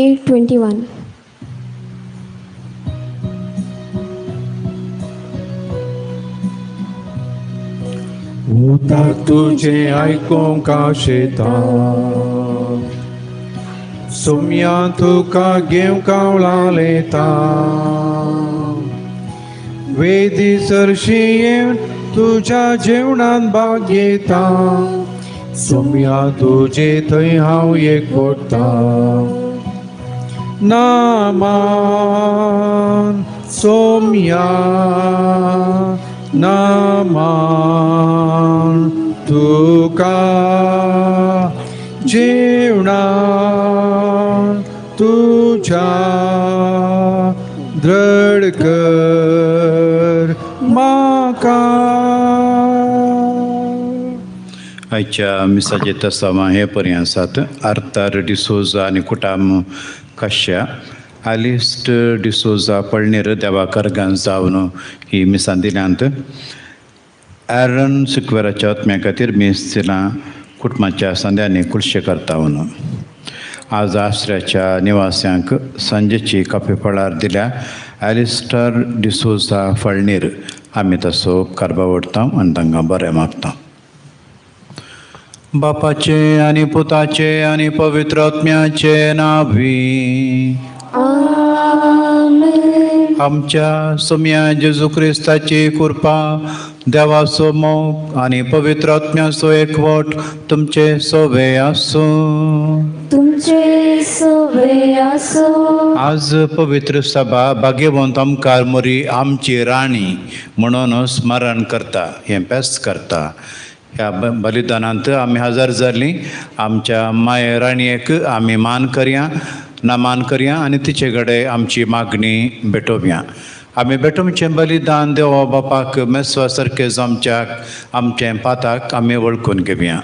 8:21. उतर तुजें आयकूंक आशेता सोम्या तुका घेवंक हांव वेदी सरशी येवन तुज्या जेवणान भाग घेता सोम्या तुजे थंय हांव एक पडटा नामान सोम्या नामान तुका जेवणान तुज्या द्रड कर म्हाका. आयच्या मिसाचे तसावां हे पर्यां आसात. आर्तार डिसोजा आनी कुटाम काश्या आलिस्ट डिसोजा पळणीर देवा करगान जावन ही मिसां दिल्यांत. एरन सिक्वेराच्या आत्म्या खातीर मीस दिलां कुटुंबाच्या सांद्यांनी कुळशे करता म्हणून. आज आसऱ्याच्या निवास्यांक सांजेची काफी फळार दिल्या एलिस्टर डिसोजा फळणीर आमी तसो उपकार बावडटा आनी तांकां बरें मागता. बापाचे आनी पुताचे आनी पवित्र आत्म्याचे नांवी. आमेन. आमच्या सोम्या जेजू क्रिस्ताची कृपा, देवाचो मोग आनी पवित्र आत्म्याचो एकवट तुमचे सोबे आसूं. तुमचे सोबे आसूं. आज पवित्र सभा भाग्यवंत आमकार मोरी आमची राणी म्हणून स्मरण करता, हें पेस्त करता. ह्या बलिदानांत आमी हजर जालीं. आमच्या माय राणयेक आमी मान करया, नमान करया आनी तिचे कडेन आमची मागणी भेटोवया. आमी भेटोवचें बलिदान देवा बापाक मेसवा सारकें आमच्याक आमचें पाताक आमी वळखून घेवया.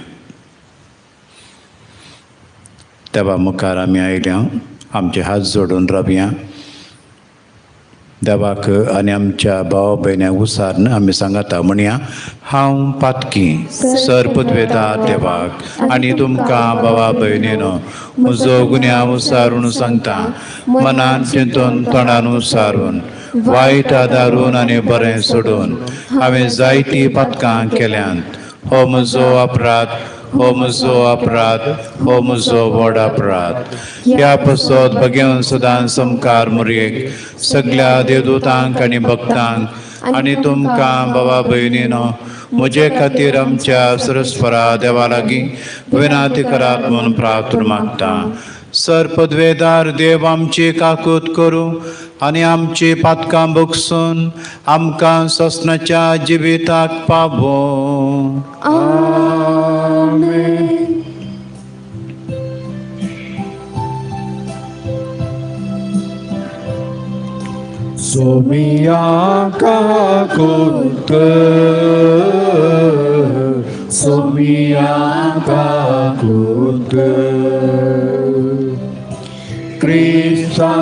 देवा मुखार आमी आयल्या, आमचे हात जोडून रावया. देवाक आनी आमच्या भाव भयण्याक उसारून आमी सांगाता म्हणया, हांव पातकी सर पदवेदार देवाक आनी तुमकां भावा भयणीनो म्हजो गुन्यांव उसारून सांगता, मनान चिंतून तोंडान उसारून वायट आदारून आनी बरें सोडून हांवें जायतीं पातकां केल्यांत. हो म्हजो अपराध, हो म्हजो अपराध, हो म्हजो व्हड अपराध. ह्या पसत भगेवन सदां समकार मुरयेक सगल्या देवदूतांक आनी भक्तांक आनी तुमकां बाबा भयणीनो म्हजे खातीर आमच्या सरस्परा देवा लागीं विनाती करात म्हूण प्रार्थना मागता. सर पदवेदार देव आमची काकूत करूं आनी आमची पातकां बगसून आमकां ससनाच्या जिविताक पावों. आमेन. सोमिया काकूत कर, सोमिया काकूत कर, क्रिस्ता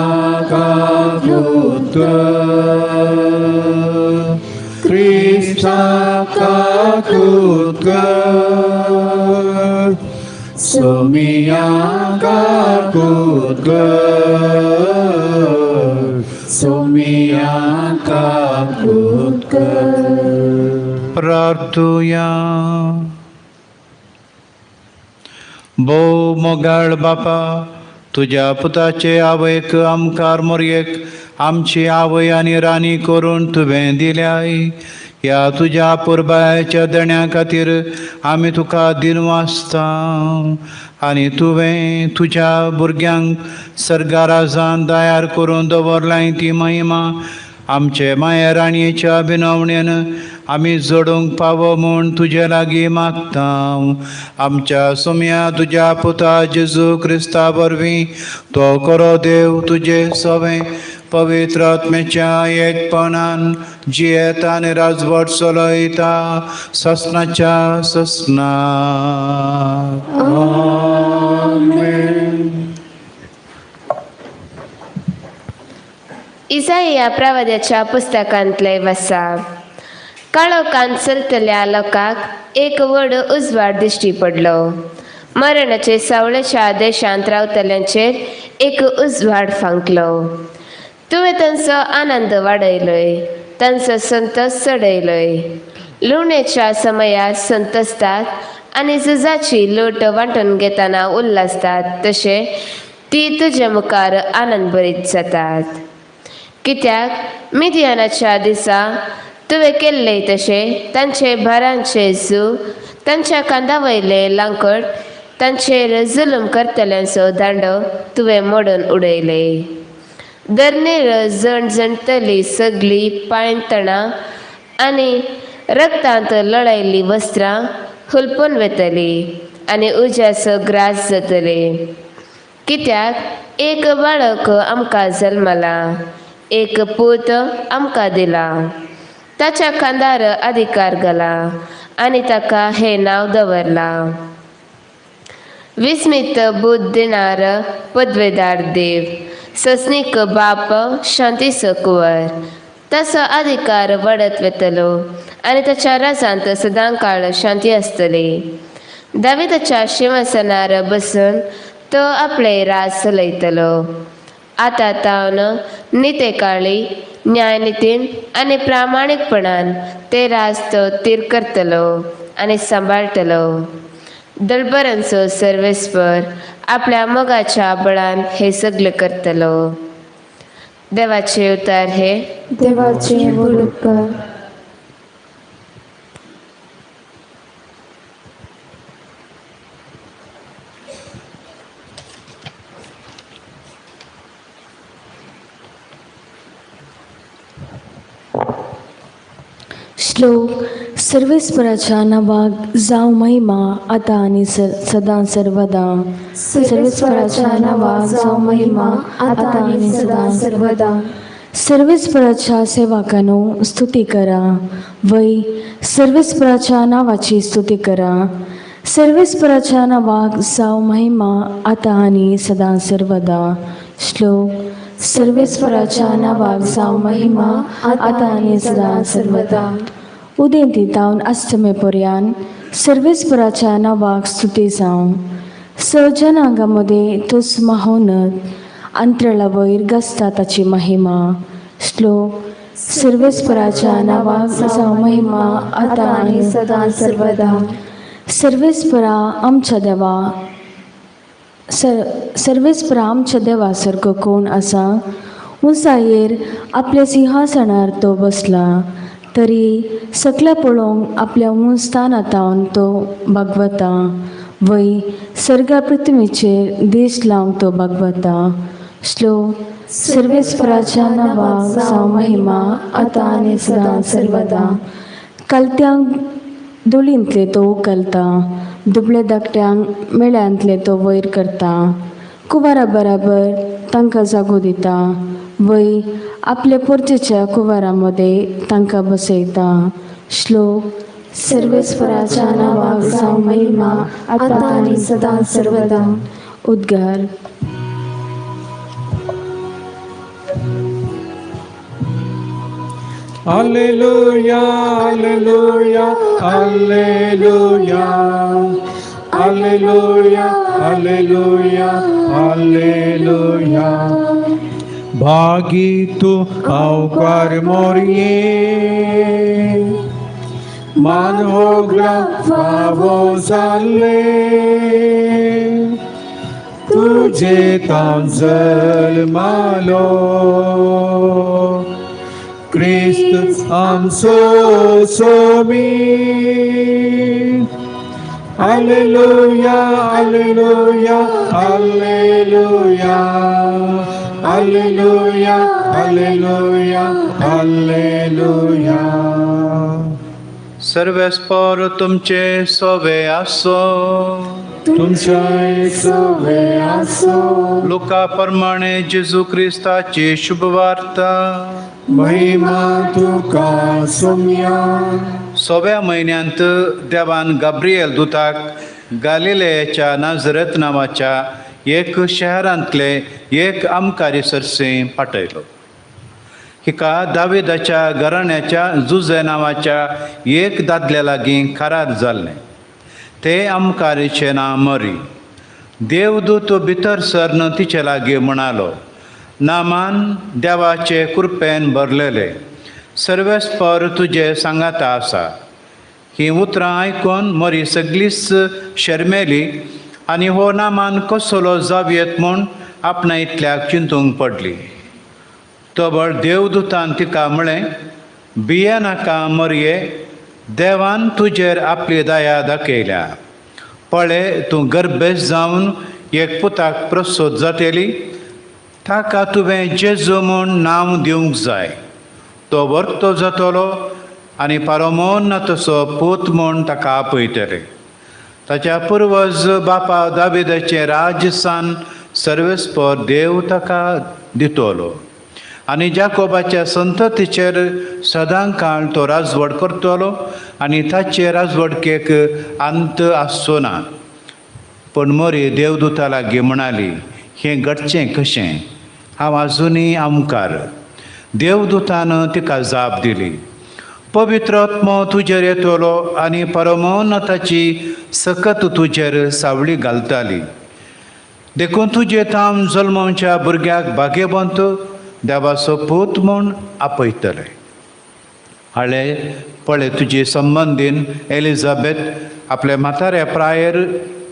काकूत कर, क्रिस्ता काकूत कर, सोमिया काकूत कर, सोमिया काकूत कर. प्रार्थुया. भोव मोगाळ बापा, तुज्या पुताचे आवयक आमकार मोरयेक आमची आवय आनी राणी करून तुवें दिल्याय. ह्या तुज्या पुरबायाच्या देण्या खातीर आमी तुका दिनवासता आनी तुवें तुज्या भुरग्यांक सर्गाराजान तयार करून दवरलाय ती महिमा आमचे माया राणयेच्या विनवणेन आमी जोडूंक पावो म्हूण तुजे लागीं मागता. आमच्या सोम्या तुज्या पुता जेजू क्रिस्ता वरवीं तो करो देव तुजे सवें पवित्र आत्म्याच्या एकपणान जियेता आनी राजवट चलयता ससनाच्या ससना. आमेन. इसाया प्रवाद्याच्या पुस्तकांतले वसा. काळोखांत चलतल्या लोकांक एक व्हड उजवाड दिश्टी पडलो. मरणाचे सावळेच्या देशांत रावतल्यांचेर एक उजवाड फांकलो. तुवें तांचो आनंद वाडयलोय, तांचो संतोश चडयलोय. लुवणेच्या समयार संतोसतात आनी झुजाची लोट वांटून घेतना उल्हासतात तशें ती तुजे मुखार आनंद भरीत जातात. कित्याक मिदियानाच्या दिसा तुवें केल्लें तशें तांचे भारांचे जू, तांच्या कांदा वयले लांकड, तांचेर जुलूम करतल्यांचो दांडो तुवें मोडून उडयले. धरणीर जणजणटली सगळीं पांयतणां आनी रक्तांत लळायल्लीं वस्त्रां हुलपून वेतली आनी उज्याचो ग्रास जातले. कित्याक एक बाळक आमकां जल्मला, एक पूत आमकां दिला, ताच्या खांदार अधिकार घाला आनी ताका हें नांव दवरलां, विस्मीत बुद्द दिणार पदवेदार देव, सस्नीक बाप, शांतीचो कुंवर. ताचो अधिकार वाडत वेतलो आनी ताच्या राजांत सदां काळ शांती आसतली. दाविदाच्या शिंवासनार बसून तो आपले राज चलयतलो. आतां तावन नितेकाळी न्यायनितीन आनी प्रामाणीकपणान ते राज तो तीर करतलो आनी सांबाळटलो. दळबरांचो सर्वेस्पर आपल्या मोगाच्या बळान हे सगळें करतलो. देवाचे उतार हे देवाचे व्हड उपकार. श्लोक. सर्वेस्पराच्या नावाक जावं महिमा आतां आनी सदां सर्वदा. सर्वेस्पराच्या नावाक जावं महिमा आतां आनी सदां सर्वदा. सर्वेस्पराच्या सेवकांनो स्तुती करा, वय सर्वेस्पराच्या नावाची स्तुती करा. सर्वेस्पराच्या नावाक जावं महिमा आतां आनी सदां सर्वदा. श्लोक. सर्वेस्पराच्या नावाक जावं महिमा आतां आनी सदां सर्वदा. उदेंती तावन अस्तमे पर्यान सर्वेस्पराच्या नावाक स्तुती जावं. स जनांगा मदें तोच महोनत, अंतराळा वयर गाजता ताची महिमा. श्लोक. सर्वेस्पराच्या नावाक जावं महिमा आतां आनी सदां सर्वदा. सर्वेस्परा आमच्या देवा, सर्वेस्परा आमच्या देवा सारको कोण आसा? उंचायेर आपल्या सिंहासनार तो बसला, तरी सकल्या पळोवंक आपल्या उंच स्थानांतावन तो बागवता. वय सर्गा पृथ्वीचेर देश लावंक तो बागवता. श्लोक. सर्वेस्पराच्या नावाक जावं महिमा आतां आनी सदां सर्वदा. कालत्यांक धुळींतले तो उखलता, दुबळे धाकट्यांक मेळ्यांतले तो वयर करता. कुवारा बराबर तांकां जागो दिता, वय आपल्या पोरचेच्या कुवारा मदें तांकां बसयता. श्लोक. सर्वेस्पराच्या नावाक जावं महिमा आतां आनी सदां सर्वदा. उद्गार. Alleluia, alleluia, alleluia, alleluia, alleluia, alleluia. भागी तू अवकार मोरिये, मान होगळा फावो जाल्ले, तुझे तावन जल्मालो, क्रिस्त आमचो स्वामी. Alleluia, alleluia, alleluia, alleluia, alleluia, alleluia. सर्वेस्पर तुमचे सोवे आसो. तुमच्या सोवे आसो. लुका प्रमाणे जेजू क्रिस्ताची शुभवार्ता. महिमा तुका सोम्या. सोव्या म्हयन्यांत देवान गाब्रिएल दुताक गालिलेयाच्या नाजरत नांवाच्या एक शहरांतले एक आमकारी सरसे पाठयलो. हिका दाविदाच्या घराण्याच्या जुजे नांवाच्या एक दादल्या लागीं करार जाल्लें. ते आमकारीचें नांव मरी. देवदूत भितर सरन तिचे लागीं म्हणालो, नामान देवाचे कृपेन भरलेले, सर्वेस्पर तुजे सांगाता आसा. हीं उतरां आयकून मरी सगळीच शर्मेली आनी हो नामान कसलो जावयेत म्हूण आपणा इतल्याक चिंतूंक पडली. तबळ देवदूतान तिका म्हळें, भियेनाका मरये, देवान तुजेर आपली दया दाखयल्या. पळय, तूं गर्भेस्त जावन एक पुताक प्रसूत जातली, ताका तुवें जेजू म्हूण नांव दिवंक जाय. तो वर्तो जातलो आनी पारोमोन तसो पूत म्हूण ताका आपयतले. ताच्या पुर्वज बापा दाविदाचें राज्यस्थान सर्वेस्पर देव ताका दितलो आनी जाकोबाच्या संततीचेर सदां काळ तो राजवट करतलो आनी ताचे राजवटकेक अंत आसचो ना. पूण मरी देवदूता लागीं म्हणाली, हें घडचें कशें? हांव आजुनूय आमकार. देवदूतान तिका जाप दिली, पवित्र आत्मो तुजेर येतलो आनी परमोन्नताची सकत तुजेर सावळी घालताली. देखून तुजे थावन जल्मच्या भुरग्याक भाग्यवंत देवाचो पूत म्हूण आपयतले. हाळे पळय, तुजी संबंदीन एलिझाबेथ आपल्या म्हाताऱ्या प्रायेर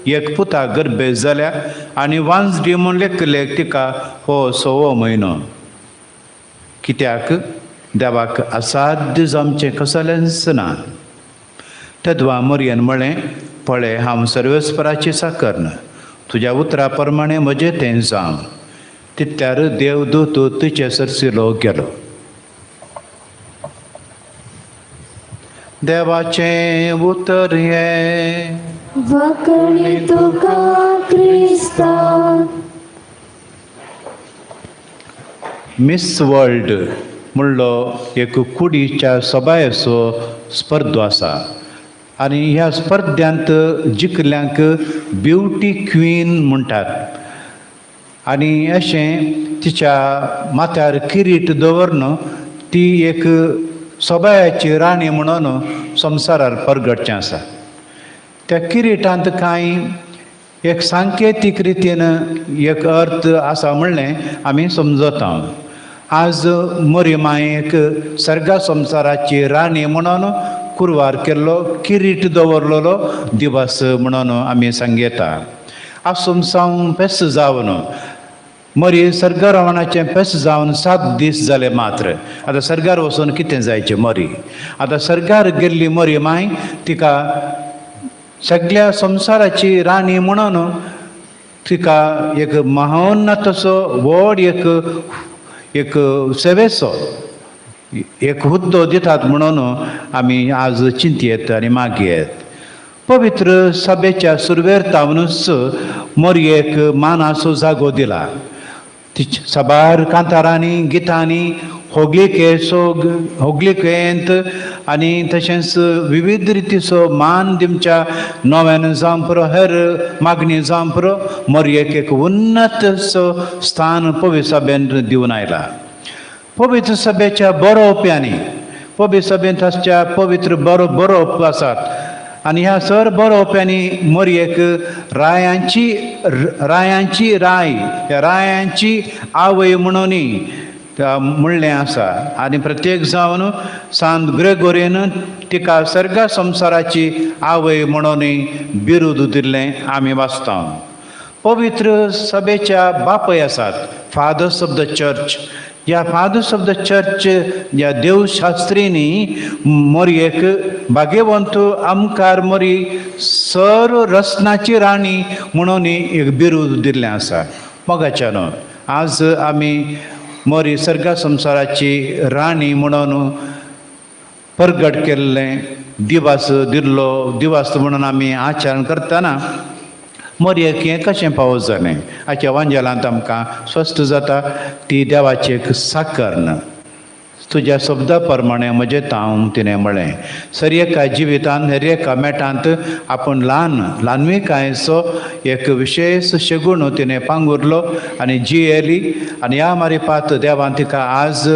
एक पुता गर्भेस्त जाल्या आनी वांजडी म्हूण लेखले तिका हो 6वो म्हयनो. कित्याक देवाक असाध्य जावचें कसलेंच ना. तेदवा मरयेन म्हळें, पळय, हांव सर्वेस्पराची साकर्न, तुज्या उतरा प्रमाणें म्हजें तें जावं. तितल्यार देवदूत तिचे सरसिलो गेलो. देवाचें उतर हें. वाकणी तुका क्रिस्ता. मिस वर्ल्ड म्हणलो एक कुडीच्या सबायेचो स्पर्धो आसा आनी ह्या स्पर्ध्यांत जिखल्यांक ब्युटी क्वीन म्हणटात. आनी अशें तिच्या माथ्यार किरीट दवरन ती एक सोबायाची राणी म्हणून संवसारार परगटचें आसा. त्या किरीटांत कांय एक सांकेतीक रितीन एक अर्थ आसा म्हणलें आमी समजता. आज मरी मायेक सर्गा संवसाराची राणी म्हणून कुरवार केल्लो किरीट दवरलेलो दिवस म्हणून आमी सांगता. आसुमसांव पेस जावन मरी सर्गारवणाचें पेस जावन 7 दीस जाले मात्र. आतां सर्गार वचून कितें जायचें मरी? आतां सर्गार गेल्ली मरी माय तिका सगळ्या संवसाराची राणी म्हणून तिका एक महोन्नतसो व्हड एक एक सेवेचो एक हुद्दो दितात म्हणून आमी आज चिंतयेत आनी मागयेत. पवित्र सभेच्या सुरवेर तावनूच मरयेक मानाचो जागो दिला. साबार कांतारांनी गितांनी होगलिकेचो होगलिकेंत आनी तशेंच विविध रितीचो मान दिवच्या नव्यान जावं पुरो हेर मागणी जावं पुरो मरयेक एक उन्नतसो स्थान पवित्र सभेन दिवन आयला. पवित्र सभेच्या बरोवप्यांनी पवित्र सभेंत आसच्या पवित्र बरोवप आसात आनी ह्या सर बरोवप्यांनी मरयेक रायांची रायांची राय ह्या रायांची आवय म्हणून म्हणलें आसा. आनी प्रत्येक जावन सांत ग्रेगोरीन तिका सर्गा संवसाराची आवय म्हणून बिरूद दिल्लें आमी वाचता. पवित्र सभेच्या बापय आसात, फादर्स ऑफ the church. ह्या फादर्स ऑफ the church ह्या देवशास्त्रींनी मरयेक भाग्यवंत आमकार मरी सर्व रत्नाची राणी म्हणून एक बिरूद दिल्लें आसा. मोगाच्यानो, आज आमी मरी सर्गा संवसाराची राणी म्हणून परगट केल्लें दिवस दिल्लो दिवस म्हणून आमी आचरण करतना मरयेक हें कशें पावस जालें हाच्या वांजेलांत आमकां स्वस्थ जाता. ती देवाची एक साकर्न तुज्या शब्दा प्रमाणें म्हजें तांव तिणें म्हळें. सर एका जिवितांत हर एका मेटांत आपूण ल्हान ल्हानविकायेचो एक विशेश शेगुण तिणें पांगुरलो आनी जियेली आनी ह्या मारिपात देवान तिका आज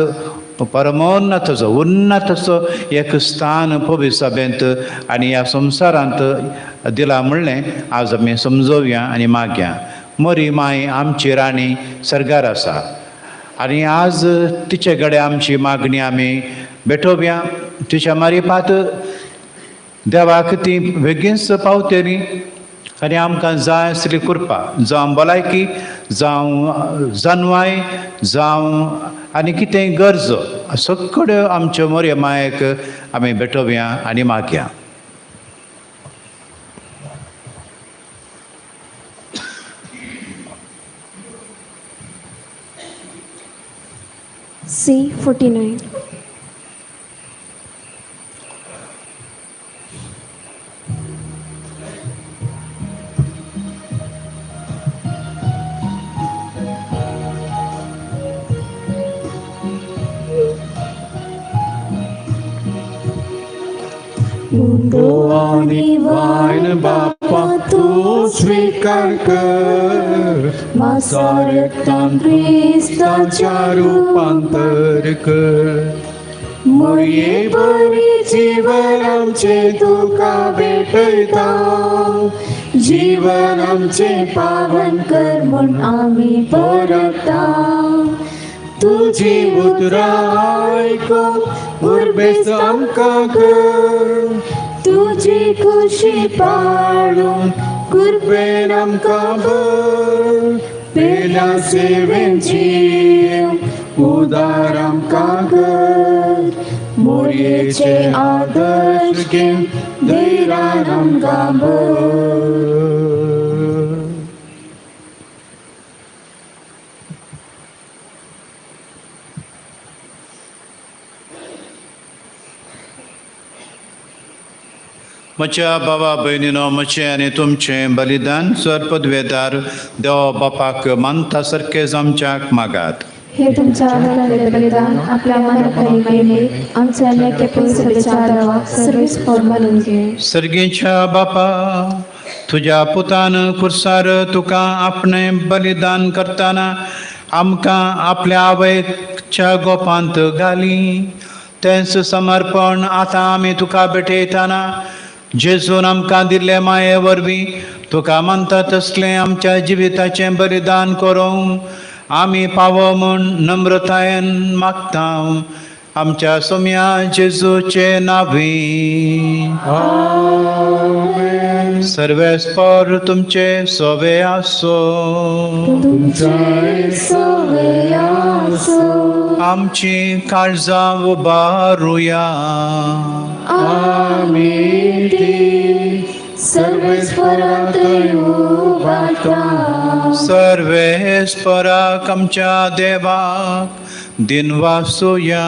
परमोन्नतचो उन्नतचो एक स्थान पवित्र सभेंत आनी ह्या संवसारांत दिला म्हणलें आज आमी समजोवया आनी मागया. मरी माय आमची राणी सर्गार आसा आनी आज तिचे कडेन आमची मागणी आमी भेटोवया. तिच्या मारिपात देवाक ती बेगीनच पावतली आनी आमकां जाय आसली कृपा, जावं भलायकी, जावं जनवाय, जावं आनी कितेंय गरजो, सगळ्यो आमच्यो मोरये मायेक आमी भेटोवया आनी मागया. C 49. आनी वायन बापा तूं स्वीकार कर, रक्तान क्रिस्ताच्या रुपांतर कर. मोरये बरी जीवन आमचें तुका भेटयता, जीवन आमचें पावन कर म्हूण आमी परता. तुजी उतरां आयकूंक उर्बेस्त आमकां कर, तुजी खुशी पाळूंक कुर्बेन आमकां भर. पेल्या सेवेन जीव उदार आमकां कर, मोरयेचे आदर्श घेवन धैर्यान आमकां भर. म्हज्या बाबा भयणीनो, म्हजें आनी तुमचें बलिदान सर्पद्वेदार देवा बापाक मानता सारकें आमच्याक मागात. हे तुमच्या हातांतलें बलिदान आपल्या मनाक आनी महिमेक आमच्या लेखे सभेच्या देवाक सर्वीस मानून घे. सर्गीच्या बापा, तुज्या पुतान खुर्सार तुका आपणें बलिदान करतना आमकां आपल्या आवयच्या गोपांत घाली, तेंच समर्पण आतां आमी तुका भेटयतना जेजून आमकां दिल्ले माये वरवीं तुका मानता तसलें आमच्या जिविताचें बलिदान करूंक आमी पावो म्हूण नम्रतायेन मागता. आमच्या सोम्या जेजूचे नांवी. आमेन. सर्वेस्पर तुमचे सोवे आसो. तुमचें सोवे आसो. आमची काळजां उबारुया. आमी ती सर्वेस्पराक उबारता. सर्वेस्पराक आमच्या देवाक दिनवासुया.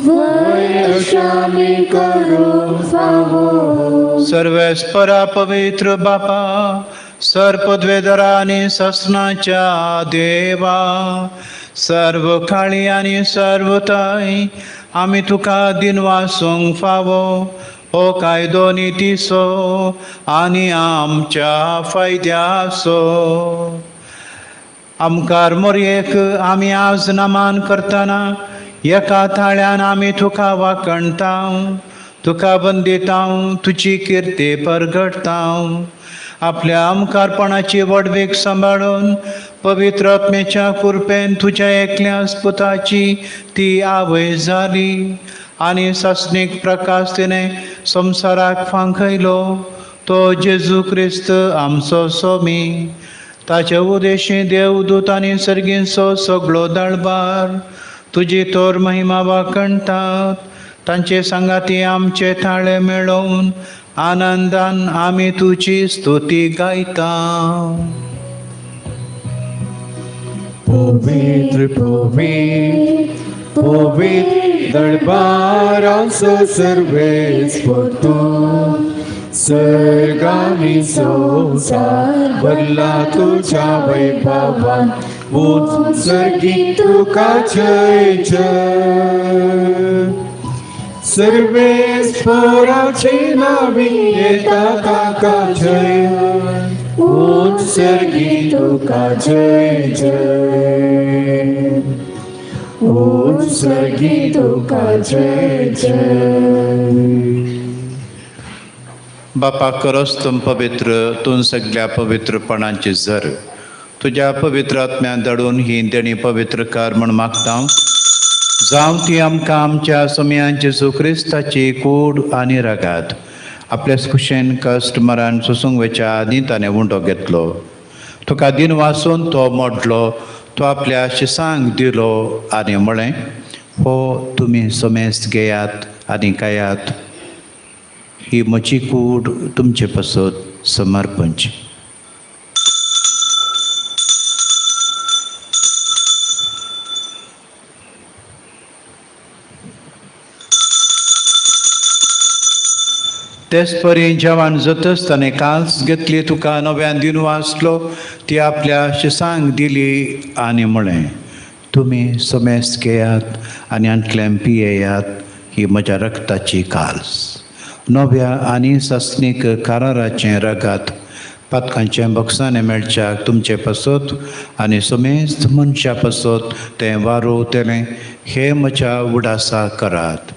वय अशा आमी करूंक फावो. सर्वेस्परा पवित्र बापा, सर्पद्वेदरा आनी ससनाच्या देवा, सर्व काळी आनी सर्वताय आमी तुका दिनवासूंक फावो हो कायदो नितीचो आनी आमच्या फायद्याचो. आमकार मोरयेक आमी आज नमान करतना एका थाळ्यान आमी तुका वाकणता, तुका बंदिता, तुजी किर्ती परगटता. आपल्या आमकारपणाची व्हडवीक सांबाळून पवित्र आत्म्याच्या कृपेन तुज्या एकल्याच पुताची ती आवय जाली आनी सासणीक प्रकाश तिणें संवसाराक फांकयलो, तो जेजू क्रिस्त आमचो स्वामी. ताचे उदेशी देवदूत आनी सर्गींचो सगळो दळबार तुजी तोर महिमा वाखणटात. तांचे सांगाती आमचे थाळे मेळोवन आनंदान आमी तुजी स्तुती गायता. पवित्र पवित्र पवित्र दरबाराचो सर्वेस्पर तूं, सर्गानी संवसार भरला तुज्या वैभवान, ऊंच सर्गी तुका जय जय. सर्वेस्पराचे नावी येता ताका जय, ऊंच सर्गी तुका जय जय. ऊंच सर्गी तुका जय जय. बापा करस तूं पवित्र, तूं सगळ्या पवित्रपणाची जर तुज्या पवित्र आत्म्यान धाडून ही देणी पवित्र कर म्हूण मागता. जावं ती आमकां आमच्या समयान जेजू क्रिस्ताची कूड आनी रगात आपल्या कुशेन कश्ट मरण सोसूंक वयच्या आदीं ताणें उंडो घेतलो. तुका दिन वासून तो मोडलो, तो आपल्या शिसांक दिलो आनी म्हळें, हो तुमी समेस्त घेयात आनी खायात, ही म्हजी कूड तुमचे पासत समर्पणची. तेच परी जेवण जातच ताणें काल्स घेतली, तुका नव्यान दिन वाचलो, ती आपल्या शिसांक दिली आनी म्हळें, तुमी समेस्त घेयात आनी हांतल्यान पियेयात, ही म्हज्या रक्ताची काल्स, नव्या आनी सासणीक काराराचें रगात, पातकांचें बक्षाणें मेळच्याक तुमचे पासत आनी समेस्त मनशा पासत तें वारोवतलें, हें म्हज्या उडासा करात.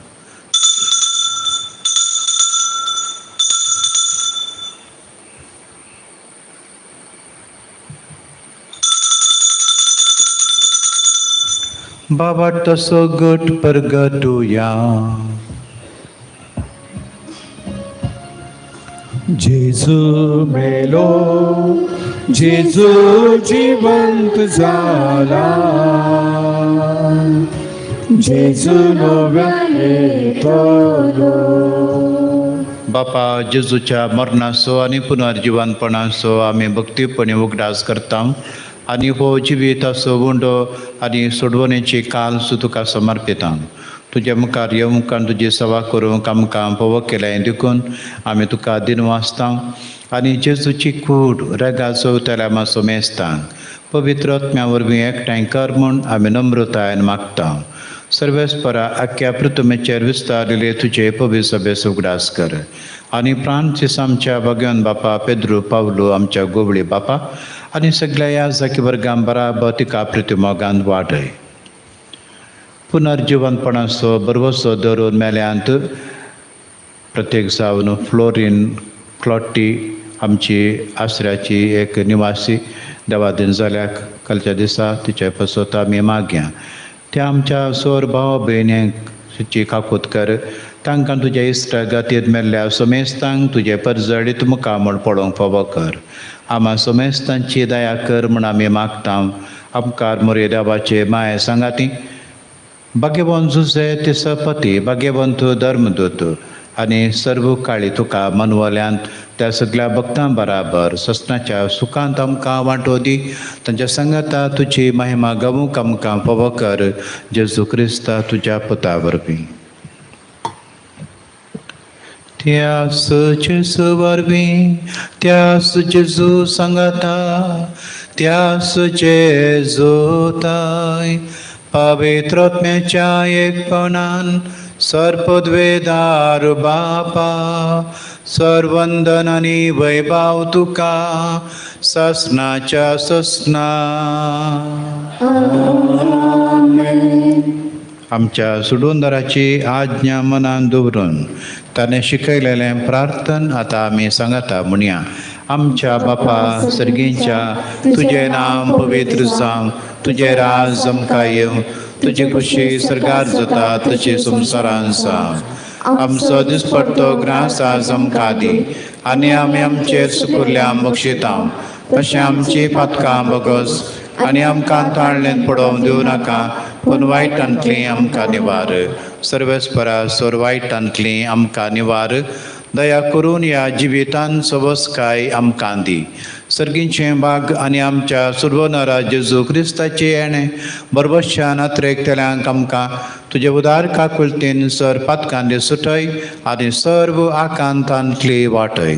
बाबा तसो गट परगटुया. जेजू मेलो, जेजू जिवंत जाला, जेजू नव्यान येतलो. बापा जेजूच्या मरणाचो आनी पुनर्जिवनपणाचो आमी भक्तीपणी उगडास करता आनी हो जिविताचो उंडो आनी सोडवणेची काल सु तुका समर्पिता. तुज्या मुखार येवंक आनी तुजी सेवा करूंक आमकां फावो केलें देखून आमी तुका दिनवासता आनी जेजूची कूड रेगाचो त्याला मातसो मेस्तांक पवित्र आत्म्या वरवीं एकठांय कर म्हूण आमी नम्रतायेन मागता. सर्वेस्परा आख्या पृथ्वीचेर विस्तारिल्ले तुजे पवित्र सभेचो उगडास कर आनी फ्रांसीस आमच्या भगवान बापा, पेद्रू पावलो आमच्या गोवळी बापा आनी सगळ्या ह्या जाकी वर्गां बराबर तिका प्रतिमोगान वाडय. पुनर्जिवनपणाचो बरवसो धरून मेल्यांत प्रत्येक जावन फ्लोरीन क्लॉटी आमची आसऱ्याची एक निवासी देवादीन जाल्याक कालच्या दिसा तिचे पासत आमी मागया. त्या आमच्या सोर भाव भयणींक काकूत कर, तांकां तुज्या इश्टा गातीत मेल्ल्या समेस्तांक तुजे परजळीत मुखार म्हूण पळोवंक फावो कर. आमा समेस्तांची दया कर म्हूण आमी मागता. आमकार मोरे देवाचे माये सांगाती भाग्यवंत जुजे तिसपती, भाग्यवंत धर्मदूत आनी सर्व काळी तुका मनवल्यांत त्या सगळ्या भक्तां बराबर ससनाच्या सुखांत आमकां वांटो दी. तांच्या सांगाता तुजी महिमा गावूंक आमकां फावो कर, जेजू क्रिस्ता तुज्या पुता वरवीं. त्यास जेजू वरवीं, त्यास जेजू सांगाता, त्यास जेजूताय पवित्र आत्म्याच्या एकपणान सर्पद्वेदार बापा सर्वंदन आनी वैभाव तुका ससनाच्या ससना. आमच्या सुडूंदराची आज्ञा मनान दवरून ताणें शिकयलेलें प्रार्थन आतां आमी सांगता म्हणया. आमच्या बापा सर्गींच्या, तुजें नांव पवित्र जावं, तुजें राज आमकां येवं, तुजी खुशी सर्गार जाता तशी संवसारान जावं. आमचो दिसपट्टो ग्रास आज आमकां दी आनी आमी आमचेर सुकुल्ल्या बक्षिता तशें आमची पातकां बगस आनी आमकां ताळ्ळेंत पडोवंक दिवं नाका, पूण वायटांतली आमकां निवार. सर्वेस्परा सोर वायटांतली आमकां निवार. दया करून ह्या जिवितान सवसकाय आमकां दी. सर्गींचें भाग आनी आमच्या सुर्वनरा जेजू क्रिस्ताचें येणें बरबश्या नात्रेकतल्यांक आमकां तुजे उदार काकुलतीन सर पातकांनी सुटय आनी सर्व आकांतांतली वाटय.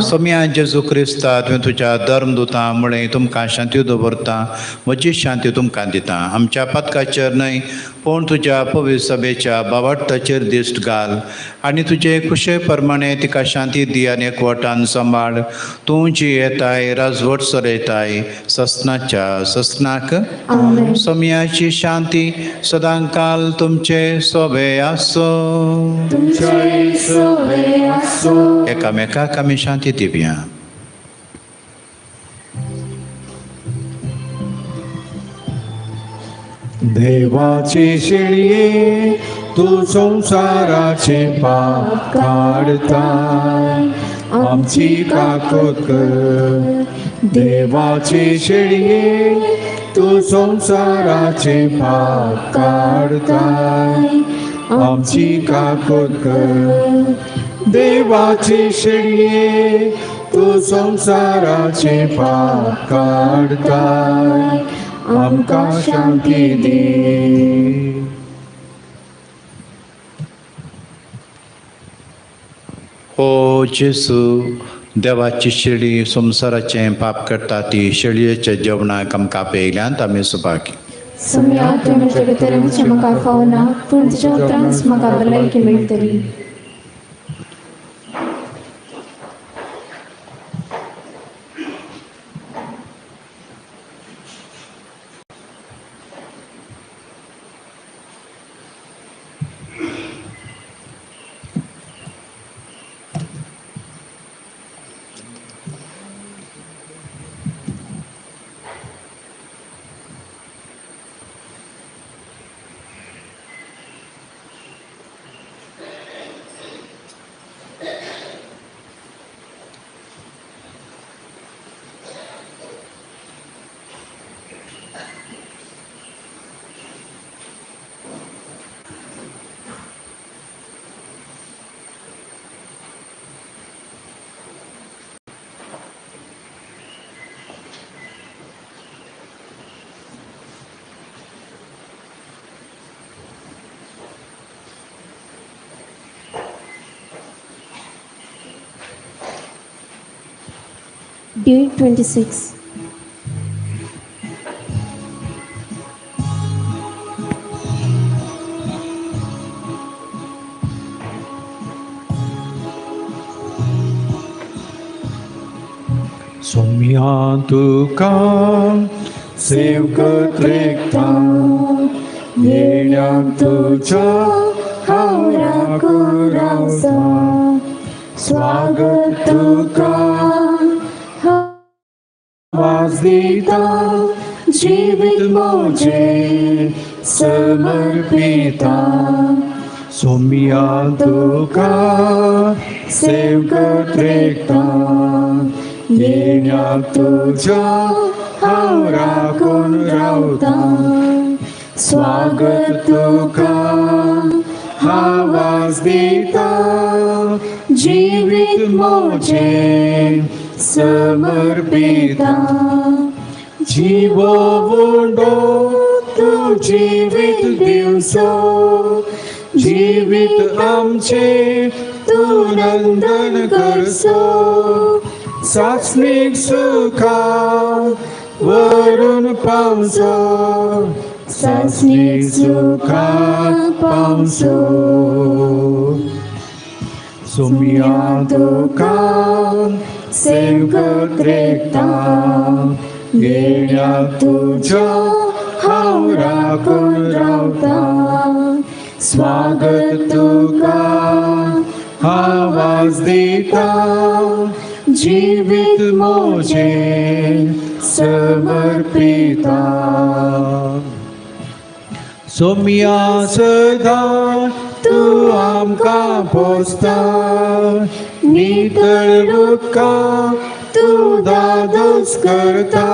सोम्या जेजू क्रिस्ता, तुवें तुज्या धर्मदुतां मुळे तुमकां शांती दवरता, म्हजी शांती तुमकां दिता. आमच्या पातकाचेर न्हय पूण तुज्या पवित्र सभेच्या बावडताचेर दिश्ट घाल आनी तुजे खुशे प्रमाणे तिका शांती दी आनी एकवटान सांबाळ. तूं जी येताय राजवट चलयताय ससनाच्या ससनाक. समयाची शांती सदांकाल तुमचे सोबे आसो. एकामेकाक आमी शांती दिवया. देवाची शेळये तूं संवसाराचे पाप काडता, आमची काकूत कर. देवाची शेळये तूं संवसाराचे पाप काडता, आमची काकूत कर. देवाची शेळये तूं संवसाराचे पाप काडता, आमकां शांती दी. ओ जेसू, देवाची शेळी संवसाराचें पाप करता ती शेळयेच्या जेवणाक आमकां आपयल्यांत आमी सुभागी. सोम्या तुवें म्हजे भितर येवचें म्हाका फावना, पूण तुज्या उपरांत म्हाका भलायकी मेळटली. Day 26. सोम्या तुका सेवकत रेखता, येण्याक तुज्या हांव राखून रावता. स्वागत तुका आवाज दिता, जिवीत म्हजें समर्पिता. सोम्या तुका सेवकत रेखता, येण्याक तुज्या हांव राखून रावता. स्वागत तुका आवाज दिता, जिवीत म्हजें समर्पिता. जीवो उंडो तूं जिवीत दिवसो, जिवीत आमचें तूं नंदन करसो. सासणीक सुखा वरून पावसो, सासणीक सुखा पावसो. सोम्या तुका सेवकत रेखता, येण्याक तुज्या हांव राखून रावता. स्वागत तुका आवाज दिता, जिवीत म्हजें समर्पिता. सोम्या सदां तूं आमकां पोसता, नितळ उदका तूं दादोस करता.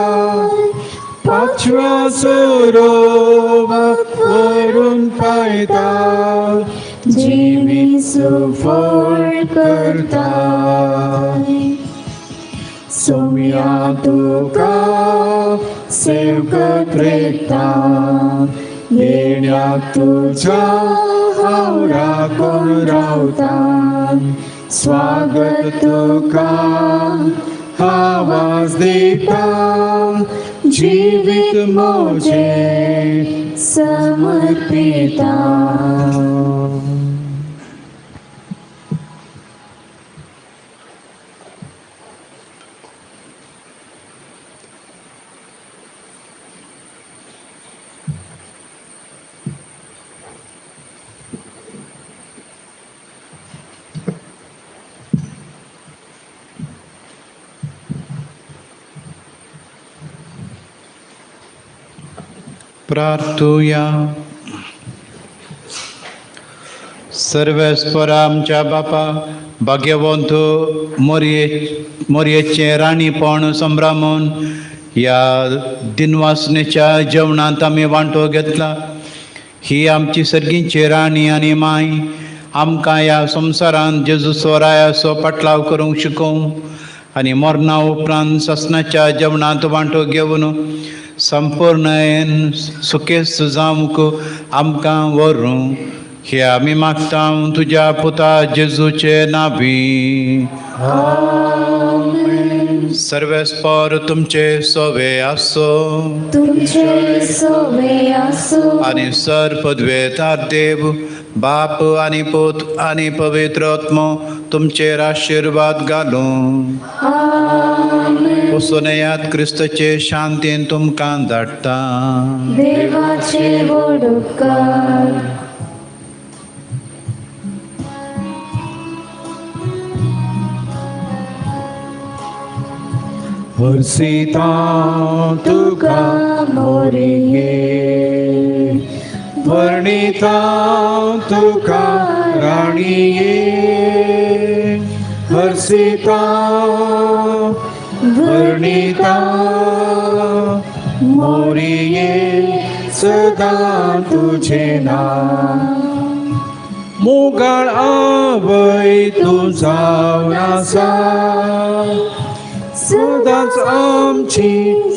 पांचव्या सरोवर वरून पायता, जिवीत सुफळ करता. सोम्या तुका सेवकत रेखता, येण्याक तुज्या हांव राखून रावता. स्वागत तुका आवाज दिता, जिवीत म्हजें समर्पिता. प्रार्थुया. सर्वेस्परा आमच्या बापा भाग्यवंत मोरयेचें राणीपण संभ्रमून ह्या दिनवासनेच्या जेवणांत आमी वांटो घेतला. ही आमची सर्गींची राणी आनी माय आमकां ह्या संवसारांत जेजू स्वरायाचो पाटलाव करूंक शिकोवं आनी मरणा उपरांत ससनाच्या जेवणांत वांटो घेवन संपूर्णयेन सुखेस्त जावंक आमकां व्हरूं. हे आमी मागता तुज्या पुता जेजूचे नावी. सर्वेस्पर तुमचे सोवे आसो तुमचे सोवे आसो. आनी सर पदवेतार देव बाप आनी पूत आनी पवित्र आत्मो तुमचेर आशिर्वाद घालूं. वचून क्रिस्तचे शांतीन तुमकां धाडटा. देवाचे व्हड उपकार. हर्षिता तुका मोरये वर्णिता तुका राणये हर्षिता वर्णिता मोरये सदा तुझे नाम. मोगाळ आवय तूं जावन आसा सदांच आमची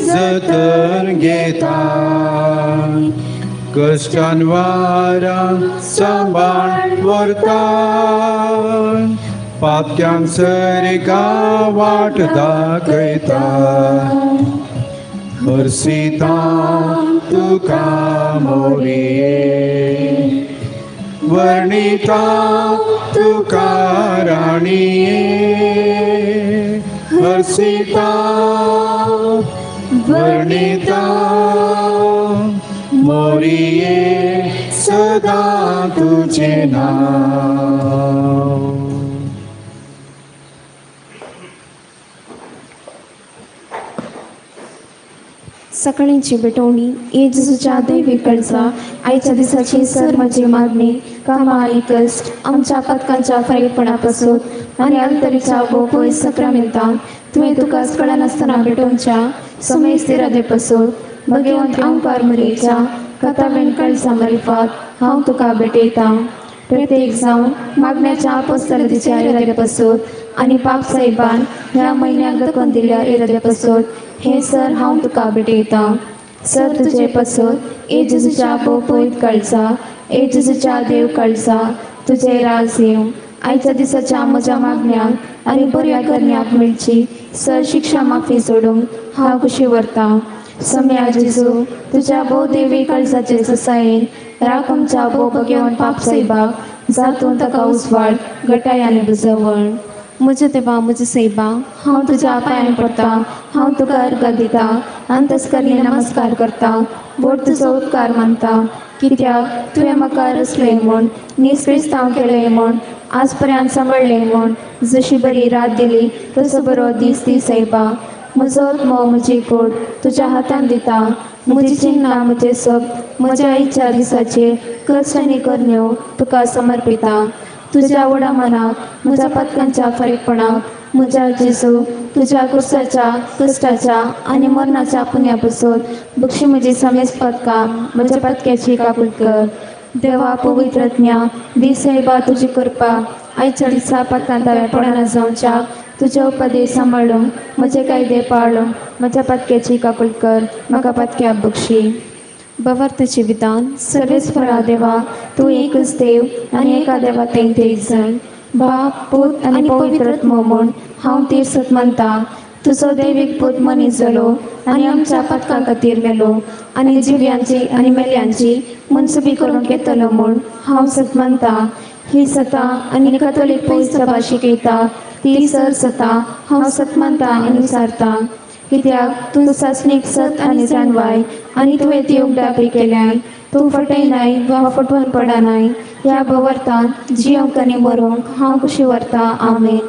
जतन घेता. कश्टान वारान सांबाळ व्हरता पापत्यांक सर्गा वाट दाखयता. हर्षिता तुका मोरये वर्णिता तुका राणये हर्षिता वर्णिता मोरये सदा तुझे नाम. सकाळींची भेटवणी ये जेजूच्या दैवी कळसा आयच्या दिसाची सर म्हजी मागणी कामां आनी कश्ट आमच्या पथकांच्या फारीकपणापासून आनी अल्तरीच्या गोपय सक्रामेंतान तुवें तुका कळनासतना भेटोवच्या समेस्त इरादे पासून भगवंत अंकार मरेच्या कथावेण कळसा मारिफात हांव तुका भेटयतां. प्रत्येक जावन मागण्याच्या आपस्तलतीच्या इरादे पासून आनी पाप साहेबान ह्या म्हयन्याक दखून दिल्ल्या इरादे पासून हे सर हांव तुका भेटयतां. सर तुजे पासून ए जेजूच्या बोपयत कळसा ए जेजूच्या देव कळसा तुजे राज येवं. आयच्या दिसाच्या म्हज्या मागण्यांक आनी बऱ्या करण्याक मेळची सर शिक्षा माफी सोडूंक हांव खुशी व्हरतां. सम्या जेजू तुज्या भोव देवी कळसाचे ससायेन राख आमच्या भोव भगेवन पाप साहेबाक जातून ताका उजवाड गटाय आनी बुजवण. म्हज्या देवा म्हज्या सैबा हांव तुज्या पांयान पडटा हांव तुका अर्घ दिता अंतस्करणी नमस्कार करता बोट तुजो उपकार मानता कित्याक तुवें म्हाका रचलें म्हूण नीज क्रिस्तांव केलें म्हूण आज पर्यंत सांबाळ्ळें म्हूण जशी बरी रात दिली तसो बरो दीस दी सैबा. म्हजो आत्मो म्हजी कोट तुज्या हातान दिता म्हजी चिन्नां म्हजें सब म्हज्या इच्छा दिसाचे कश्ट आनी करण्यो तुका समर्पिता. तुज्या व्हडा मनाक म्हज्या पथकांच्या फारीकपणाक म्हज्या जेजू तुज्या कुर्साच्या कश्टाच्या आनी मरणाच्या पुण्या पासून बक्षी म्हजी समेस्त पदकां म्हज्या पदक्याची काकूट कर. देवा पवित्रज्ञा दी सैबा तुजी कृपा आयच्या दिसा पदकांत पडना जावच्या तुजे उपदेश सांबाळूंक म्हजे कायदे पाळूंक म्हज्या पदक्याची काकूट कर म्हाका पदक्या बक्षी. भवार्थाचे विधान. सर्वेस्परा देवा तूं एकच देव आनी एका देवा तें एक जाण बाप पूत आनी पवित्र आत्मो म्हूण हांव तीर्सत मानता. तुजो दैवीक पूत मनीस जालो आनी आमच्या पातकां खातीर मेलो आनी जिव्यांची आनी मेल्यांची मनसुबी करूंक येतलो म्हूण हांव सत मानता. ही सता आनी कथोलीक पयस सभा शिकयता ती सर सता हांव सत मानता आनी सारता. कित्याक तूं सासणीक सत आनी जाणवाय आनी तुवें ती उगडापी केल्याय. तूं फटयनाय वा फटवून पडनाय. ह्या भोवर्तांत जियोंक आनी मरोंक हांव खुशी व्हरता. आमेन.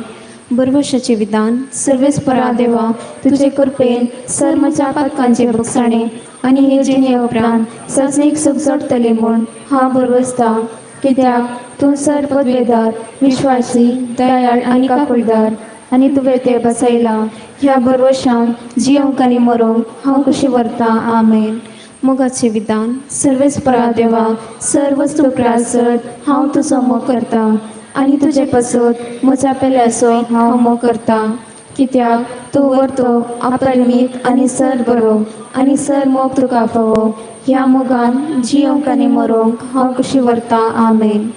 बरवशाचें विधान. सर्वेस्परा देवा, तुजे कृपेन सर म्हज्या पातकांचे भोगसाणे आनी हे जिणे उपरांत सजनीक सूख जोडटले म्हूण हांव बरवसता. कित्याक तूं सर पदवेदार, विश्वासी, दयाळ आनी काकुळदार आनी तुवें तें बसयलां. ह्या बरवशान जियोंक आनी मरोंक हांव खुशी व्हरता. आमेन. मोगाचें विधान. सर्वेस्परा देवा, सर वस्तू प्रासत हांव तुजो मोग करता आनी तुजे पासत म्हज्या पेल्याचो हांव मोग करता. कित्याक तूं व्हरतो अपरिमीत आनी सर बरो आनी सर मोग तुका फावो. ह्या मोगान जियोंक आनी मरोंक हांव खुशी व्हरता. आमेन.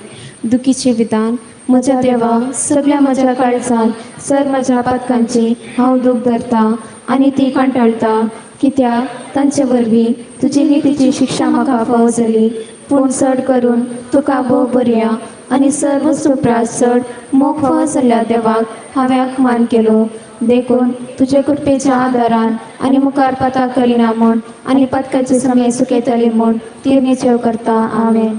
दुखीचें विधान. म्हज्या देवा, सगळ्या म्हज्या काळजान सर म्हज्या पातकांची हांव दूख धरता आनी ती कंटाळटा. कित्याक तांचे वरवीं तुजी नितीची शिक्षा म्हाका फावो जाली. पूण चड करून तुका भोव बरया आनी सर वस्तू प्रास चड मोग फावो जाल्ल्या देवाक हांवें अपमान केलो. देखून तुजे कृपेच्या आदारान आनी मुखार पाताक करिना म्हूण आनी पातकाचे समय सुकयतले म्हूण ती निश्चय करता. आमेन.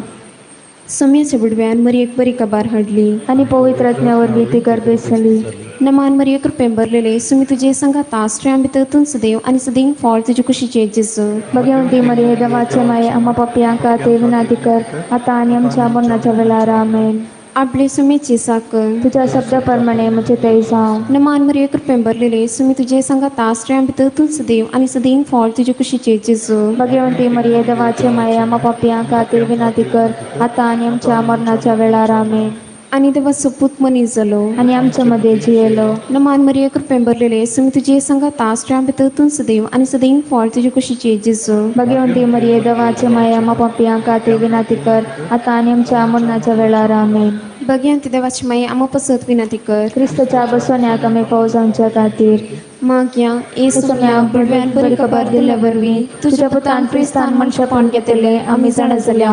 सम्याच्या बुडव्यान मरयेक बरी कबार हाडली आनी पवित्र आत्म्या वरवीं ती गर्भेस्त जाली. नमान मरिये, कृपेन भरलेले, सुमी तुजे संगाता, स्त्रियां भितर तूं सदैव आनी सदैव फळ तुजे कुशीचे जेजू. भगवंती मरिये, देवाचे माये, आम्हा पापयांक खातीर विनंती कर, आतां आनी आमच्या मरणाच्या वेळार. आमेन. आपले सुमेची साकर. तुझ्या शब्दाप्रमाणे म्हजे थंय जावं. नमान मरिये, कृपेन भरलेले, सुमी तुजे संगाता, स्त्रियां भितर तूं सदैव आनी सदैव फळ तुजे कुशीचे जेजू. भगवंती मरिये, देवाचे माये, आम्हा पापयांक खातीर विनंती कर, आतां आनी आमच्या मरणाच्या वेळार. आमेन. आनी देवाचो पूत मनीस जालो आनी आमच्या मध्ये जियेलो. नमान मरिये, कृपेन भरलेले, सुमी तुजे संगाता, स्त्रियां भितर तूं सदैव आनी सदैव फळ तुजे कुशीचे जेजू. भगवंती मरिये, देवाचे माये, आम्हा पापयांक खातीर विनंती कर, आतां आनी आमच्या मरणाच्या वेळार. आमेन. बघ्यांत देवाची माये, आम्हा पसत विनंती कर. क्रिस्तच्या बसवण्याक आमी पावो जावच्या खातीर. मागया ए सोम्या बुडव्यान बरी खबर दिल्ल्या वरवीं तुज्या पुतान क्रिस्तान मनशापण घेतले आमी जाणा जाल्या.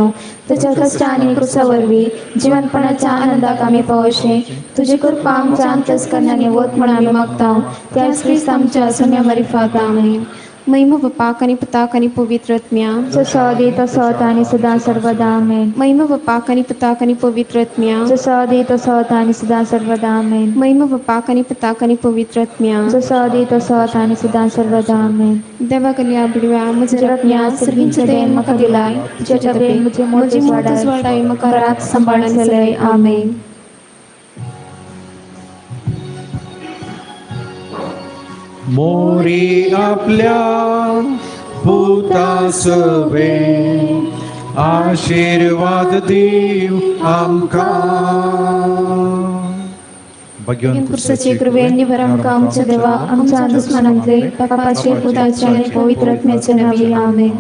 तुज्या कश्टा आनी क्रुसा वरवीं जिवनपणाच्या आनंदाक आमी पावोशे तुजी कृपा आमच्या अंतस्करणांनी वत म्हूण आमी मागता. त्याच क्रिस्त आमच्या सोम्या मारिफात. आमेन. महिमा बापाक आनी पुताक आनी पवित्र आत्म्या. जसो आदी तसो आतां आनी सदां सर्वदा. आमेन. महिमा बापाक आनी पुताक आनी पवित्र आत्म्या. जसो आदी तसो आतां आनी सदां सर्वदा. आमेन. महिमा बापाक आनी पुताक आनी पवित्र आत्म्या. जसो आदी तसो आतां आनी सदां सर्वदा. आमेन. देवा कल्या बुडव्या म्हज्या रत्न्या सर्वींचे देन म्हाका दिलाय. तुज्या दयेन म्हजी मोट वाडाय म्हाका रात सांबाळून चलय. आमेन. मोरी आपल्या पुतासवे आशीर्वाद दीव आमकां. कुर्साचे कृपेन निवर आमकां आमच्या देवा आमच्या दुस्मनांतले पापाचे पुताचे आनी पवित्र आत्म्याचे नांवी. आमेन.